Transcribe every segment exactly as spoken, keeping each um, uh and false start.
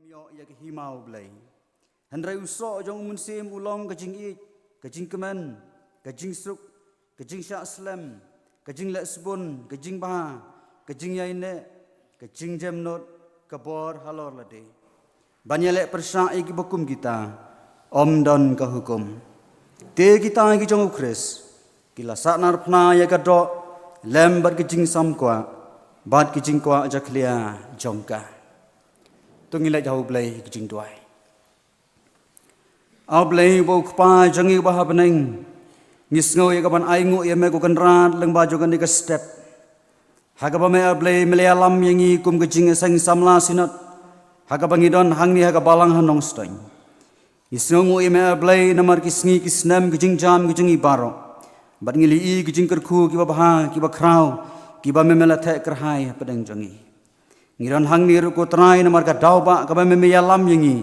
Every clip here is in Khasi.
Ïoh ïa ka hima U Blei. Hynrei u soh jong u Mynsiem u long ka jingïeit, ka jingkmen, ka jingsuk, ka jingshah slem, ka jingleh sbun, ka jingbha, ka jingïaineh, ka jingjemnud, ka bor halor lade. Ban ïaleh pyrshah ïa kiba kum kita, ym don ka hukum. Te kita ki jong u Khrist, ki la sahnarphna ïa ka doh, lem bad ka jingsam kwah, bad ka jingkwah jakhlia jong ka. To ngin leit ha U Blei ka jingduwai. A Blei ba u Kpa jong ngi ba ha bneng, ngi sngew ïa ka ban ainguh ïa me ko Kynrad lyngba jong kane ka step. Ha kaba me A Blei me la ïalam ïa ngi kum ka jingïaseng samla Synod. Ha kaba ngi don hangne ha ka balang ha Nongstoiñ. Ngi sngewnguh ïa me A Blei namar ki sngi ki snem ki jingjam ki jong ngi baroh. Bad ngi la ïohi ki jingkyrkhu kiba bha kiba khraw kiba me me la theh kyrhai hapdeng jong ngi. Ngi don hangne ruh ko Trai namar ka daw ba kaba me me ïalam ïa ngi.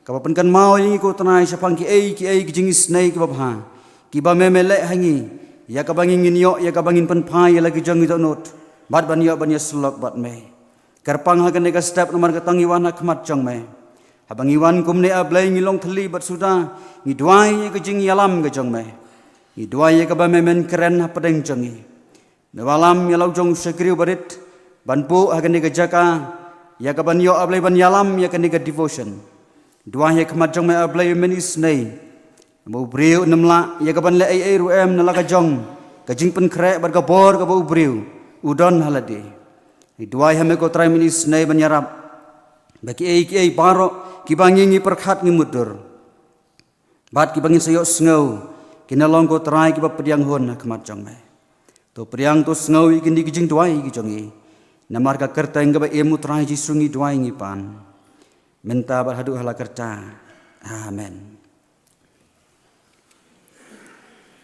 Kaba pynkynmaw ïa ngi ko Trai shaphang kiei kiei ki jingisynei kiba bha. Kiba me me leh ha ngi. Ïa kaba ngi ngin ïoh ïa kaba ngin pynphai ïa la ki jong ngi dohnud. Bad ban ïoh ban ïasyllok bad me. Kyrpang ha kane ka step namar kata ngi wan ha khmat jong me. Haba ngi wan kumne A Blei ngi long thylli bad suda ngi duwai ïa ka jingïalam ka jong me. Ngi duwai ïa kaba me men kren hapdeng jong ngi. Me wallam ïa la u jong u shakri u barit ban buh ha kane ka jaka ïa ka ban ïoh A Blei ban ïalam ïa kane ka devotion. Duwai ha khmat jong me A Blei men isynei. Ba u briew un ym lah ïa ka ban leh ei ei ruh em na la ka jong ka jingpynkhreh bad ka bor kaba u briew u don ha lade. Ngi duwai ha me ko Trai men isynei ban ïarap ba kiei kiei baroh kiba ngi ngi pyrkhat ngi mutdur. Bad kiba ngin sa ïohsngew kin long ko Trai kiba pdiang hun ha khmat jong me. To pdiang to sngew ïa kine ki jingduwai ki jong ngi. Namar ka kyrteng kaba im u Trai Jisu ngi duwai ngi pan. Mynta bad haduh hala karta. Amen.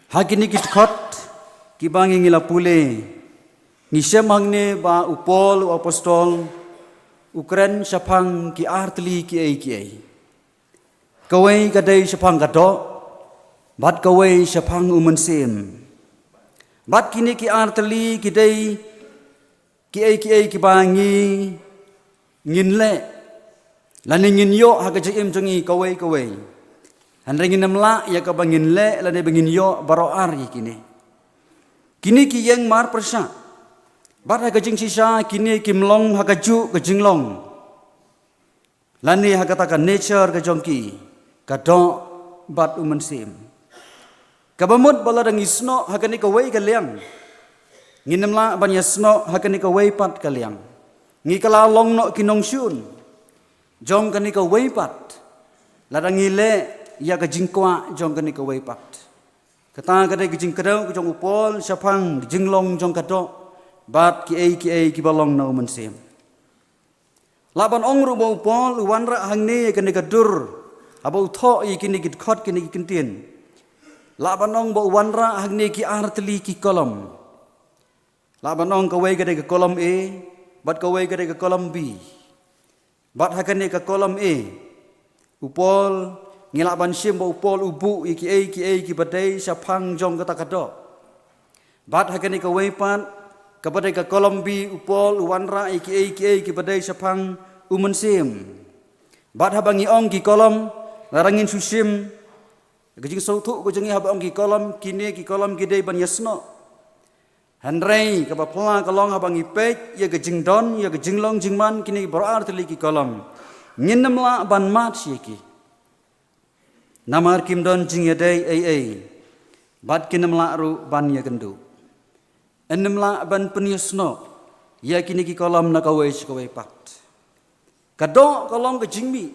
Ha kine ki dkhot kiba ngi ngi la pule ngi shem hangne ba u Paul u apostol u kren shaphang ki artylli kiei kiei. Kawei ka dei shaphang ka doh, bad kawei shaphang u Mynsiem. Bad kine ki artylli ki dei kiei kiei kiba ngi ngin leh, lane ngin ïoh ha ka jingim jong ngi kawei kawei. Hynrei ngin ym lah ïa kaba ngin leh lane ba ngin ïoh baroh ar ïa kine. Kine ki ïeng marpyrshah. Bad ha ka jingshisha kine kim long ha kajuh ka jinglong. Lane ha kata ka nature ka jong ki, ka doh bad u Mynsiem. Kaba mut ba lada ngi snoh ha kane kawei ka liang, ngin ym lah ban ïasnoh ha kane kawei pat ka liang. Ngi kylla long noh ki nongshun jong kane kawei pat. Lada ngi leh ïa ka jingkwah jong kane kawei pat. Kata ka dei ka jingkdew ka jong u Paul shaphang ka jinglong jong ka doh bad kiei kiei kiba long na u Mynsiem. Lah ban ong ruh ba u Paul u wanrah hangne ïa kane ka dur haba u thoh ïa kine ki dkhot kine ki kyntien. Lah ban ong ba u wanrah hangne ki artylli ki kolom. Lah ban ong kawei ka dei ka kolom A bad kawei ka dei ka kolom B. Bad ha kane ka kolom A u Paul, ngi lah ban shim ba u Paul u buh ïa kiei kiei kiba dei shaphang jong kata ka doh. Bad ha kane kawei pat kaba dei ka kolom B u Paul u wanrah ïa kiei kiei kiba dei shaphang u Mynsiem. Bad haba ngi ong ki kolom, lada ngin shu shim ka jingsngewthuh ka jong ngi haba ong ki kolom, kine ki kolom ki dei ban ïasnoh. Hynrei kaba phylla ka long haba ngi peit ïa ka jingdon ïa ka jinglong jingman kine baroh artylli ki kolom, ngin ym lah ban match ïa ki. Namar kim don jingïadei ei ei bad kin ym lah ruh ban ïakynduh. Yn ym lah ban pynïasnoh ïa kine ki kolom na kawei sha kawei pat. Ka doh ka long ka jingmih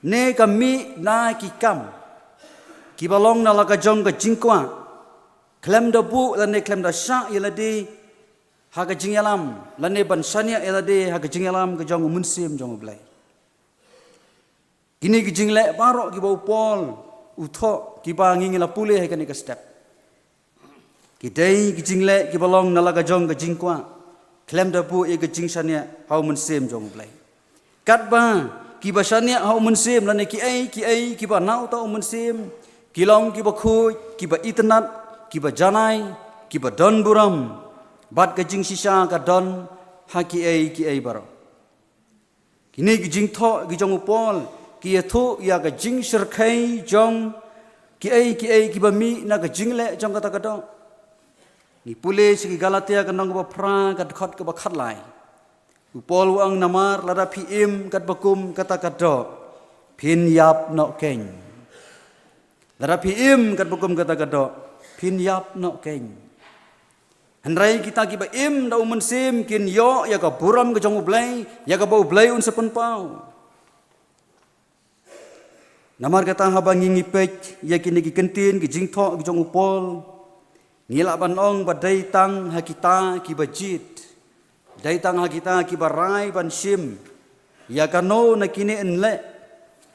ne ka mih na ki kam kiba long na la ka jong ka jingkwah, khlem da buh lane khlem da shah ïa lade ha ka jingïalam lane ban shaniah ïa lade ha ka jingïalam ka jong u Mynsiem jong u Blei. Kine ki jingleh baroh kiba u Paul u thoh kiba ngi ngi la pule ha kane ka step. Ki dei ki jingleh kiba long na la ka jong ka jingkwah khlem da buh ïa ka jingshaniah ha u Mynsiem jong u Blei. Katba kiba shaniah ha u Mynsiem lane kiei kiei kiba na uta u Mynsiem ki long kiba khuid, kiba itynnad, kiba janai, kiba don burom. Bad ka jingshisha ka don ha kiei kiei baroh. Kine ki jingthoh ki jong u Paul ki ïathuh ïa ka jingshyrkhei jong kiei kiei kiba mih na ka jingleh jong kata ka doh. Ngi pule sha ki Galatia ka lynnong kaba phra ka dkhot kaba khatlai. U Paul u ong namar lada phi im katba kum kata ka doh phin ïap noh keiñ. Lada phi im katba kum kata ka doh phin ïap noh keiñ. Hynrei kita kiba im da u Mynsiem kin ïoh ïa ka burom ka jong U Blei, ïa kaba U Blei un sa pynpaw. Namar kata haba ngi ngi peit ïa kine ki kyntien ki jingthoh ki jong u Paul, ngi lah ban ong ba dei tang ha kita kiba jied, dei tang ha kita kiba rai ban shim ïa kano na kine yn leh,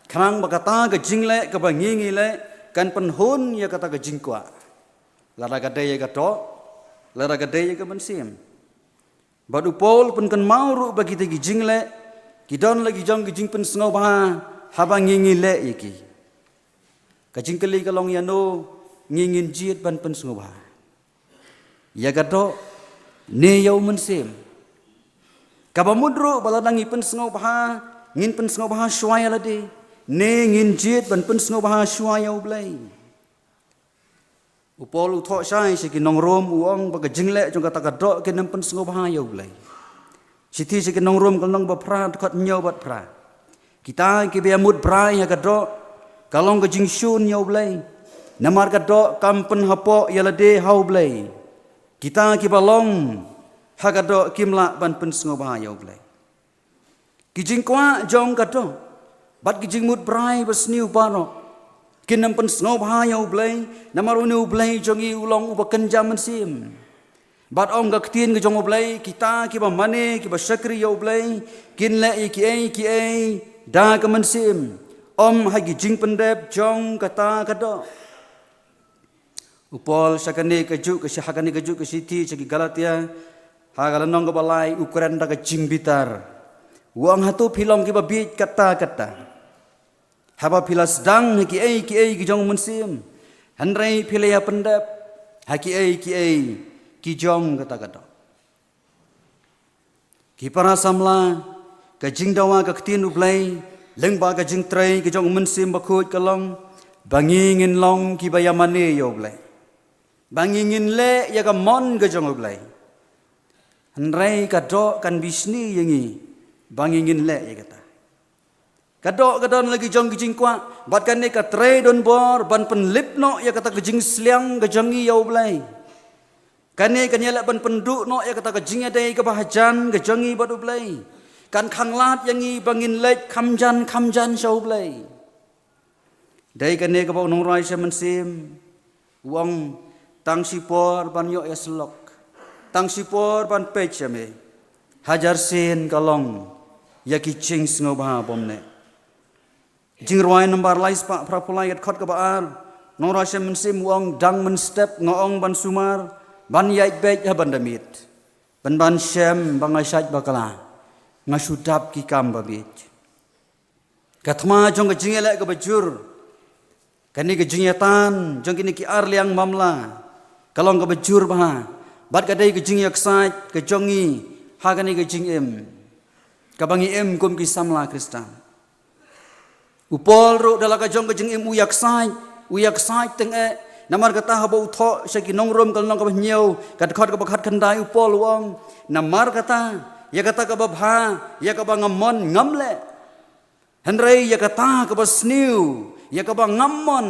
khnang ba kata ka jingleh kaba ngi ngi leh kan pynhun ïa kata ka jingkwah. Lada ka dei ïa ka doh, lada ka dei ïa ka mynsiem. Bad u Paul pynkynmaw ruh ba kita ki jingleh ki don la ki jong ki jingpynsngewbha haba ngi ngi leh ïa ki. Ka jingkylli ka long ïano ngi ngin jied ban pynsngewbha, ïa ka doh ne ïa u Mynsiem? Kaba mut ruh ba lada ngi pynsngewbha ngin pynsngewbha shuwa ïa lade ne ngin jied ban pynsngewbha shuwa ïa U Blei? U Paul u thoh shai sha ki nong Rom u ong ba ka jingleh jong kata ka doh kin ym pynsngewbha ïa U Blei. Shithi sha ki nong Rom ka lynnong ba phra dkhot hynñiew bad phra. Kita kiba ïamut brai ha ka doh ka long ka jingshun ïa U Blei. Namar ka doh kam pynhapoh ïa lade ha U Blei. Kita kiba long ha ka doh kim lah ban pynsngewbha ïa U Blei. Ki jingkwah jong ka doh bad ki jingmut brai ba sniew baroh kin ym pynsngewbha ïa U Blei, namar une U Blei jong ngi u long uba kynja mynsiem. Bad ong ka ktien ka jong U Blei, kita kiba mane kiba shakri ïa U Blei kin leh ïa kiei kiei da ka mynsiem, ym ha ki jingpyndep jong kata ka doh. U Paul sha kane ka juh ka shi-, ha kane ka juh ka shithi sha ki Galatia, ha ka lynnong kaba lai u kren da ka jingbitar. U ong hato phi long kiba bieit katta katta, haba phi la sdang ha kiei kiei ki jong u Mynsiem, hynrei phi la ïa pyndep ha kiei kiei ki jong kata ka doh. Ki para samla, ka jingdawa ka ktien U Blei lyngba ka jingtrei ka jong u Mynsiem Bakhuid ka long ba ngi ngin long kiba ïa mane ïa U Blei, ba ngi ngin leh ïa ka mon ka jong U Blei. Hynrei ka doh kan bishni ïa ngi ba ngi ngin leh ïa kata. Ka doh ka don la ki jong ki jingkwah bad kane ka trei don bor ban pynlip noh ïa kata ka jingsliang ka jong ngi ïa U Blei. Kane kan ïaleh ban pynduh noh ïa kata ka jingïadei kaba hajan ka jong ngi bad U Blei. Kan khanglad ïa ngi ba ngin leit kham jan kham jan sha U Blei. Dei kane kaba u nongrwai sha Mynsiem u ong, tang shipor ban ïoh ïa slok, tang shipor ban peit sha me, hajar sien ka long ïa ki jingsngewbha bymneh. Jingrwai nambar lai spah phra phew lai, ka dkhot kaba ar, nongrwai sha Mynsiem u ong, dang mynstep nga ong ban sumar, ban ïaid beit ha ban da miet, ban ban shem ba nga shait bakla, nga shu dap ki kam ba bieit. Ka thma jong ka jingïaleh kaba jur, kane ka jingïatan jong kine ki ar liang mamla ka long kaba jur bha bad ka dei ka jingïaksaid ka jong ngi ha kane ka jingim kaba ngi im kum ki samla Khristan. U Paul ruh da la ka jong ka jingim u ïaksaid, u ïaksaid teng eh. Namar kata haba u thoh sha ki nong Rom ka lynnong kaba hynñiew ka dkhot kaba khatkhyndai u Paul u ong, namar kata ïa kata kaba bha ïa kaba nga mon ngam leh. Hynrei ïa kata kaba sniew, ïa kaba ngam mon,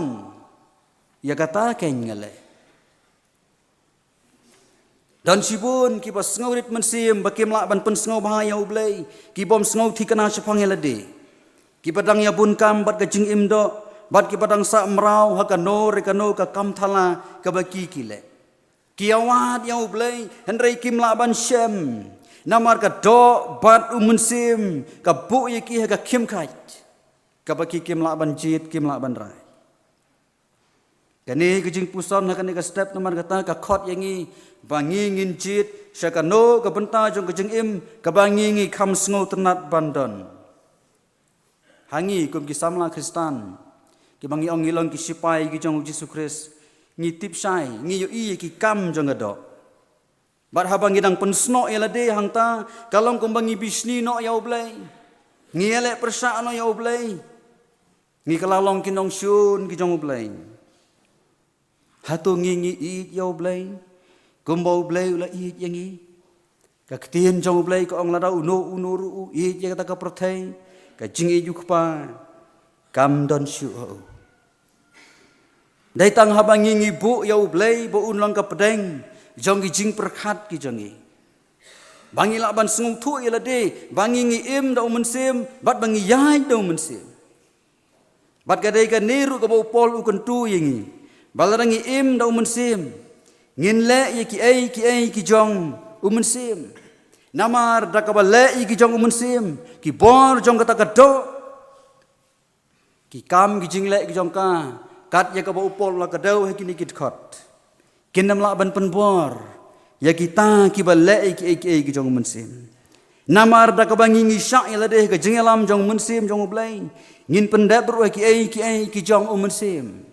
ïa kata keiñ nga leh. Don shibun kiba sngewrit mynsiem ba kim lah ban pynsngewbha ïa U Blei, ki bym sngewthikna shaphang ïa lade, kiba dang ïa bun kam bad ka jingim doh, bad kiba dang sah mraw ha kano re kano ka kam thala kaba ki ki leh. Ki ïawad ïa U Blei, hynrei kim lah ban shem. Namar ka doh bad u mynsiem ka buh ïa ki ha ka khim khait kaba ki kim lah ban jied, kim lah ban rai. Kane ka jingpuson ha kane ka step namar kata ka khot ïa ngi ba ngi ngin jied sha kano ka bynta jong ka jingim kaba ngi ngi kham sngewtynnat ban don. Ha ngi kum ki samla Khristan kiba ngi ong ngi long ki sipai ki jong U Jisu Khrist, ngi tip shai, ngi ïohi ïa ki kam jong ka doh. Bad haba ngi dang pynsnoh ïa lade hangta ka long kumba ngi bishni noh ïa U Blei. Ngi ïaleh pyrshah noh ïa U Blei. Ngi kylla long ki nongshun ki jong U Blei. Hato ngi ngi ïeit ïa U Blei kumba U Blei u la ïeit ïa ngi? Ka ktien jong U Blei ka ong lada uno uno ruh u ïeit ïa kata ka pyrthei, ka jingïeit U Kpa kam don shuh ha u. Dei tang haba ngi ngi buh ïa U Blei ba un long ka pdeng jong ki jingpyrkhat ki jong ngi, ba ngi lah ban sngewthuh ïa lade ba ngi ngi im da U Mynsiem bad ba ngi ïaid da U Mynsiem. Bad ka dei kane ruh kaba u Paul u kyntu ïa ngi, ba lada ngi im da U Mynsiem, ngin leh ïa kiei kiei ki jong U Mynsiem. Namar da kaba leh ïa ki jong U Mynsiem, ki bor jong kata ka doh, ki kam ki jingleh ki jong ka, kat ïa kaba u Paul u la kdew ha kine ki dkhot, kin ym lah ban pynbor ïa kita kiba leh ïa kiei kiei ki jong U Mynsiem. Namar da kaba ngi ngi shah ïa lade ha ka jingïalam jong U Mynsiem jong U Blei, ngin pyndep ruh ha kiei kiei ki jong U Mynsiem.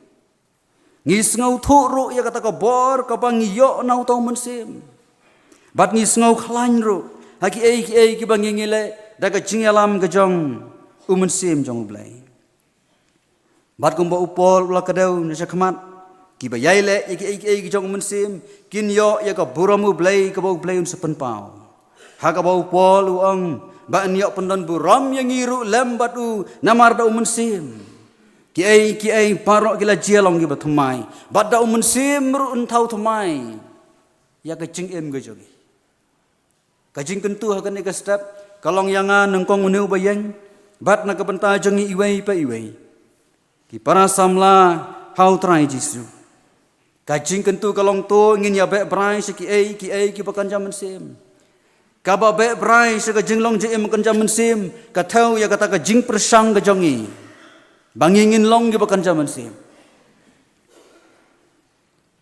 Ngi sngewthuh ruh ïa kata ka bor kaba ngi ïoh na uta U Mynsiem, bad ngi sngewkhlaiñ ruh ha kiei kiei kiba ngi ngi leh da ka jingïalam ka jong U Mynsiem jong U Blei. Bad kumba u Paul u la kdew na shakhmat, kiba ïai leh ïa kiei kiei ki jong U Mynsiem kin ïoh ïa ka burom U Blei kaba U Blei un sa pynpaw. Ha kaba u Paul u ong ba yn ïoh pyndon burom ïa ngi ruh lem bad u namar da U Mynsiem kiei kiei baroh ki la jia long kiba thymmai, bad da U Mynsiem ruh yn thaw thymmai ïa ka jingim ka jong ngi. Ka jingkyntu ha kane ka step ka long ïa nga nyngkong une uba ïeng, bad na ka bynta jong ngi iwei pa iwei ki para samla ha U Trai Jisu. Ka jingkyntu ka long to ngin ïa beh brai sha kiei kiei kiba kynja mynsiem. Kaba beh brai sha ka jinglong jingim kynja mynsiem ka thew ïa kata ka jingpyrshang ka jong ngi ba ngi ngin long kiba kynja mynsiem.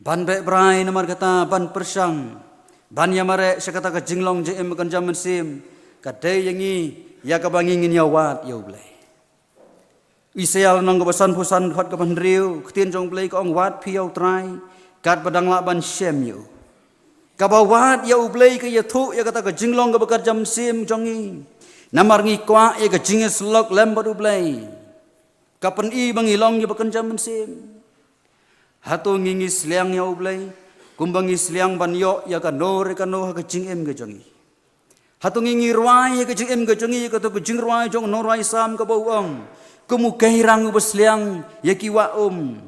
Ban beh brai namar kata ban pyrshang, ban ïa mareh sha kata ka jinglong jingim kynja mynsiem, ka dei ïa ngi ïa kaba ngi ngin ïa wad ïa U Blei. Isaïah lynnong kaba sanphew san, dkhot kaba hynriew, ka ktien jong U Blei ka ong, wad phi ïa U Trai katba dang lah ban shem ïa u. Kaba wad ïa U Blei ka ïathuh ïa kata ka jinglong kaba kynja mynsiem jong ngi. Namar ngi kwah ïa ka jingïasyllok lem bad U Blei, ka pyni ba ngi long ïa ba kynja mynsiem. Hato ngi ngi sliang ïa U Blei kumba ngi sliang ban ïoh ïa kano re kano ha ka jingim ka jong ngi? Hato ngi ngi rwai ïa ka jingim ka jong ngi ïa kato ka jingrwai jong u nongrwai Salm kaba u ong, kum u keirang uba sliang ïa ki wah um,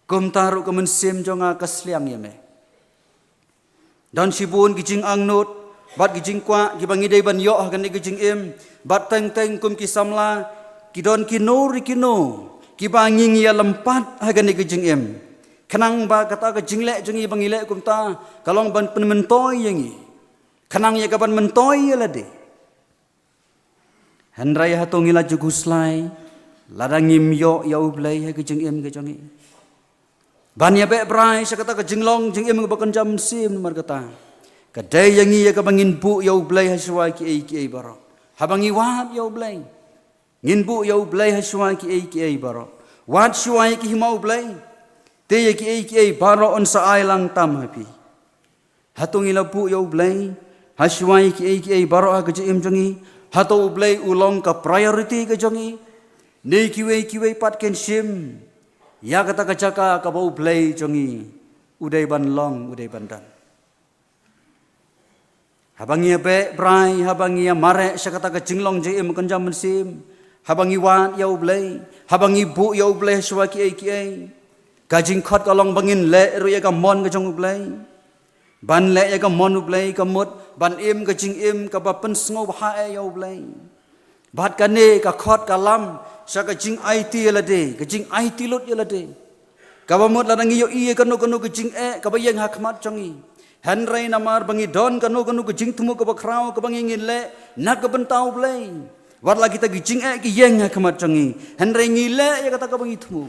kumta ruh ka mynsiem jong nga ka sliang ïa me. Don shibun ki jingangnud bad ki jingkwah kiba ngi dei ban ïoh ha kane ka jingim, bad teng teng kum ki samla ki don kino re kino kiba ngi ngi ïa lympat ha kane ka jingim, khnang ba kata ka jingleh jong ngi ba ngi leh kumta ka long ban pynmyntoi ïa ngi, khnang ïa ka ban myntoi ïa lade. Hynrei hato ngi la ju khuslai lada ngim ïoh ïa U Blei ha ka jingim ka jong ngi, ban ïa beh brai sha kata ka jinglong jingim kaba kynja mynsiem? Namar kata ka dei ïa ngi ïa kaba ngin buh ïa U Blei ha shuwa kiei kiei baroh. Haba ngi wad ïa U Blei, ngin buh ïa U Blei ha shuwa kiei kiei baroh. Wad shuwa ïa ki hima U Blei, te ïa kiei kiei baroh yn sa ai lang tam ha phi. Hato ngi la buh ïa U Blei ha shuwa ïa kiei kiei baroh ha ka jingim jong ngi? Hato U Blei u long ka priority ka jong ngi? Ne kiwei kiwei pat kin shim ïa kata ka jaka kaba U Blei jong ngi u dei ban long, u dei ban don? Haba ngi ïa beh brai, haba ngi ïa mareh sha kata ka jinglong jingim kynja mynsiem, haba ngi wad ïa U Blei, haba ngi buh ïa U Blei ha shuwa kiei kiei, ka jingkhot ka long ba ngin leh ruh ïa ka mon ka jong U Blei. Ban leh ïa ka mon U Blei ka mut ban im ka jingim kaba pynsngewbha eh ïa U Blei. Bad kane ka khot ka lam sha ka jingaiti ïa lade, ka jingaiti lut ïa lade. Kaba mut lada ngi ïohi ïa kano kano ka jingeh kaba ïeng ha khmat jong ngi, hynrei namar ba ngi don kano kano ka jingthmu kaba khraw kaba ngi ngin leh na ka bynta U Blei, wat la kita ki jingeh ki ïeng ha khmat jong ngi, hynrei ngi leh ïa kata kaba ngi thmu.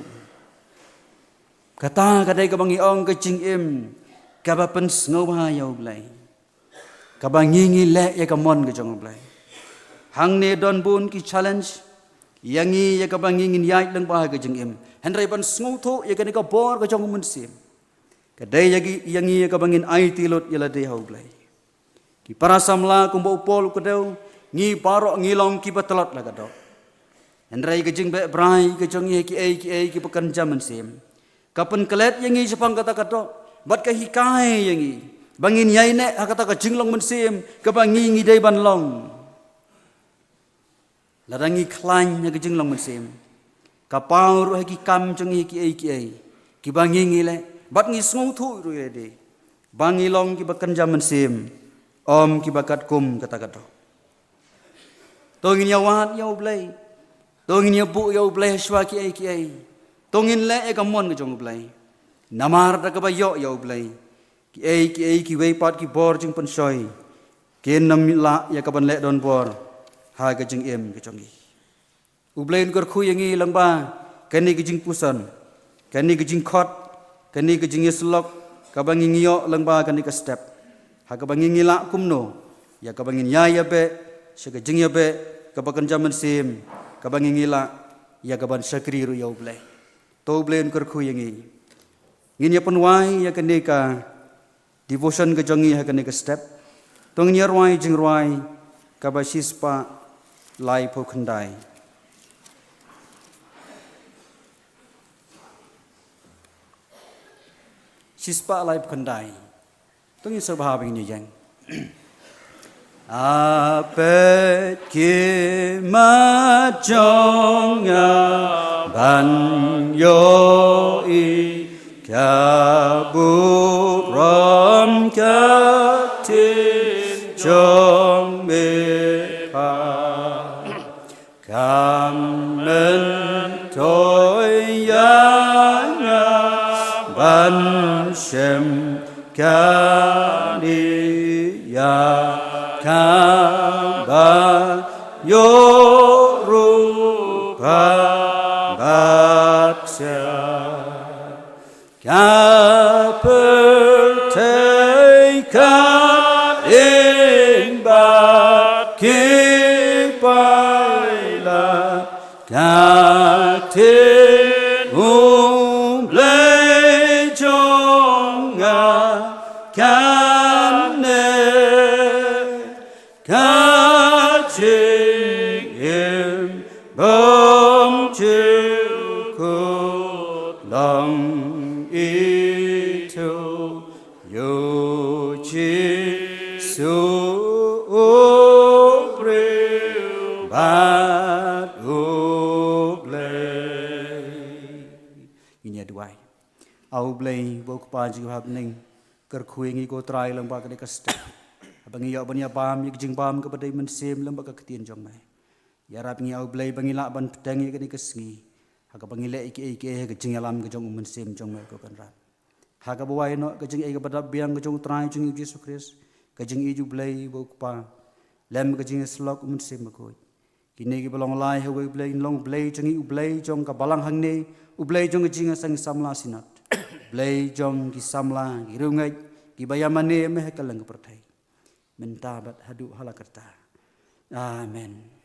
Kata ka dei kaba ngi ong ka jingim kaba pynsngewbha ïa U Blei, kaba ngi ngi leh ïa ka mon ka jong U Blei. Hangne don bun ki challenge ïa ngi ïa kaba ngi ngin ïaid lyngba ha ka jingim, hynrei ban sngewthuh ïa kane ka bor ka jong U Mynsiem, ka dei ïa ngi, ïa ngi ïa kaba ngin aiti lut ïa lade ha U Blei. Ki para samla, kumba u Paul u kdew, Ngi baroh ngi long kiba tlot la ka doh. Hynrei ka jingbeh brai ka jong ngi ha kiei kiei kiba kynja mynsiem ka pynklet ïa ngi shaphang kata ka doh bad ka hikai ïa ngi ba ngin ïaineh ha kata ka jinglong mynsiem kaba ngi ngi dei ban long. Lada ngi khlaiñ ha ka jinglong mynsiem, ka paw ruh ha ki kam jong ngi kiei kiei kiba ngi ngi leh bad ngi sngewthuh ruh ïa lade ba ngi long kiba kynja mynsiem, ym kiba katkum kata ka doh. To ngin ïawad ïa U Blei, to ngin ïabuh ïa U Blei ha shuwa kiei kiei, to ngin leh ïa ka mon ka jong U Blei. Namar da kaba ïoh ïa U Blei, kiei kiei kiwei pat ki bor jingpynshoi kin ym lah ïa kaban leh donbor ha ka jingim ka jong ngi. U Blei un kyrkhu ïa ngi lyngba kane ka jingpuson, kane ka jingkhot, kane ka jingïasyllok kaba ngi ngi ïoh lyngba kane ka step, ha kaba ngi ngi lah kumno ïa kaba ngin ïai ïabeh sha ka jingïabeh kaba kynja mynsiem, kaba ngi ngi lah ïa kaban shakri ruh ïa U Blei. To U Blei un kyrkhu ïa ngi. Ngin ïa pynwai ïa kane ka devotion ka jong ngi ha kane ka step. To ngin ïa rwai jingrwai kaba shispah laiphew khyndai. Shispah laiphew khyndai. To ngin sngewbha ba ngin ïeng. A peit ki mat jong nga ban ïohi ka burom ka ktien jong me pat. Kam myntoi ïa nga ban shem kane ïa kaba ïoh ruh pat bad sha. Ka pyrthei ka ïeng bad ki paila, ka ktien U Blei jong nga kane. Ka jingim bymjukut long ithuh ïa U Jisu, u briew bad U Blei. Ngin ïa duwai. A U Blei uba U Kpa jong ngi ha bneng, kyrkhu ïa ngi ko Trai lyngba kane ka step, haba ngi ïoh ban ïa bam ïa ka jingbam kaba dei mynsiem lyngba ka ktien jong me. Ïarap ngi, A U Blei, ba ngi lah ban bteng ïa kane ka sngi ha kaba ngi leh ïa kiei kiei ha ka jingïalam ka jong U Mynsiem jong me, ko Kynrad. Ha kaba wai noh ka jingïeit kaba dap biang ka jong U Trai jong ngi U Jisu Khrist, ka jingïeit U Blei uba U Kpa, lem ka jingïasyllok U Mynsiem Bakhuid. Kine kiba long lai ha uwei U Blei, long U Blei jong ngi, U Blei jong ka balang hangne, U Blei jong ka jingïaseng samla Synod, U Blei jong ki samla, ki riewngeit kiba ïa mane ïa me ha kylleng ka pyrthei, mynta bad haduh hala karta. Amen.